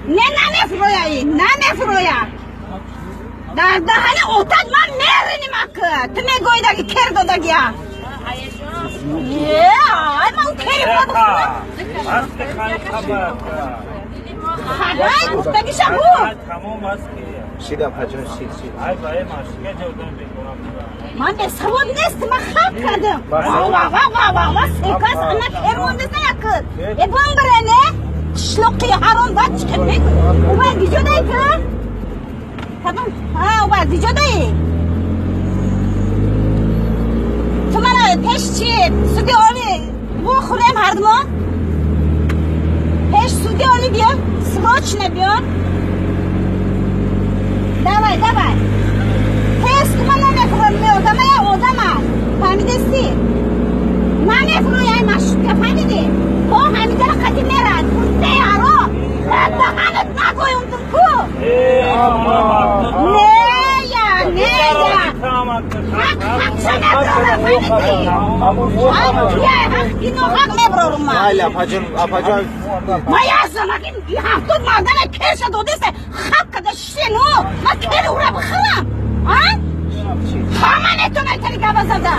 Не намефурӯяи, намефурӯя. Дар даҳани отат ман мериним ака. Ту мегӯидаги кер додагия. Е, ай ман кери бухӯрам. Хабай гуфтагиша бу. Ман бесавод нестам, ман хаб кардам. Ва ва ва ва ва секас ана кер мондаса якд. Э бомбарене? Қишлоқи ҳаром бад чиқиб мегӯ. Ува диҷодай ту? Кадом? Ҳа, ува диҷодаи? Ту мана пеш чи? Суди оли бухӯрем ҳардумо? Пеш суди оли биё, срочно биё. Давай, давай. Тез ку ман намефурам, меодама я одама. Фаҳмидести? Намефурӯяй машутка, фаҳмидӣ? Бо ҳамидара қати мерад. Куртаи ҳаром. Дар даҳанат нагӯёндум ку. Не я, не я. Ҳақ ҳақша меброрам, фаҳмидӣ? Ай, ҳақ биноҳақ меброрум ман. Майли, апаҷон, апаҷон. Ма язам, аки 70 мардана керша додеста, хаб када шену, ма кери ура бихӯрам. А? Ҳама метонай хеле гапа зада.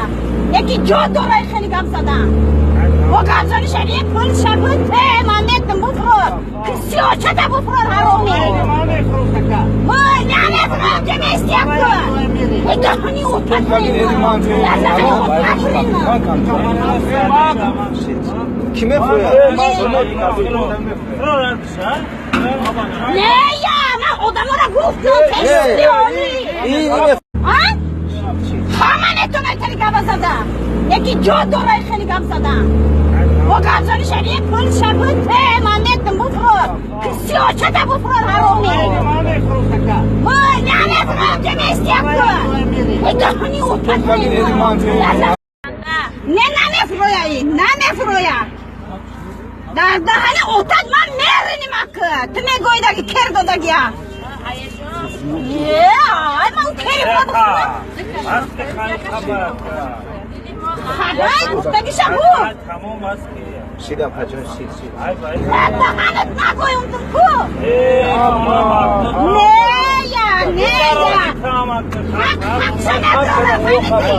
Яки ҷо дорай хеле гап зада. Бо гапзаниша е пул шабу те ман метам буфурор. Кисиочата буфурор ҳароми. Вой, намефурам ки местиякку. Даҳани отат даҳани отат. Ки мефурӯяд? Не я, ман одамора гуфтам пеши оли. А? Ҳама метонай хеле гапа зада. Яки ҷо дорай хеле гап зада. Бо гапзаниша е пул шабу те ман метам буфурор. Кисиочата буфурор ҳароми. Вой, намефурам ки местиякку. Даҳани отат. Не намефурӯяи, намефурӯя. Дар даҳани отат ман мериним ака. Ту мегӯидаги кер додагия. Е, ай ман кери бухӯрам. Хабай гуфтагиша бу. Дар даҳанат нагӯёндум ку. Не я, не я. Ҳақ ҳақша меброрам, фаҳмидӣ?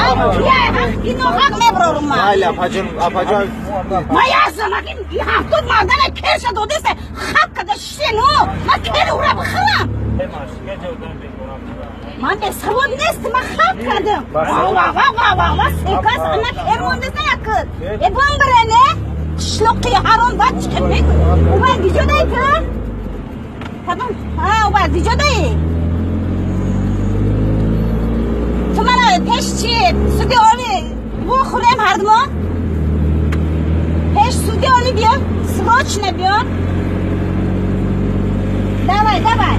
Ай, ҳақ биноҳақ меброрум ман. Майли, апаҷон, апаҷон. Ма язам, аки 70 мардана керша додеста, хаб када шену, ма кери ура бихӯрам. Ман бесавод нестам, ман хаб кардам. Ва ва ва ва ва секас ана кер мондаса якд. Э бомбарене? Қишлоқи ҳаром бад чиқиб мегӯ. Ува диҷодай ту? Кадом? Ҳа, ува диҷодаи? Ту мана пеш чи? Суди оли бухӯрем ҳардумо? Пеш суди оли биё, срочно биё. Давай, давай.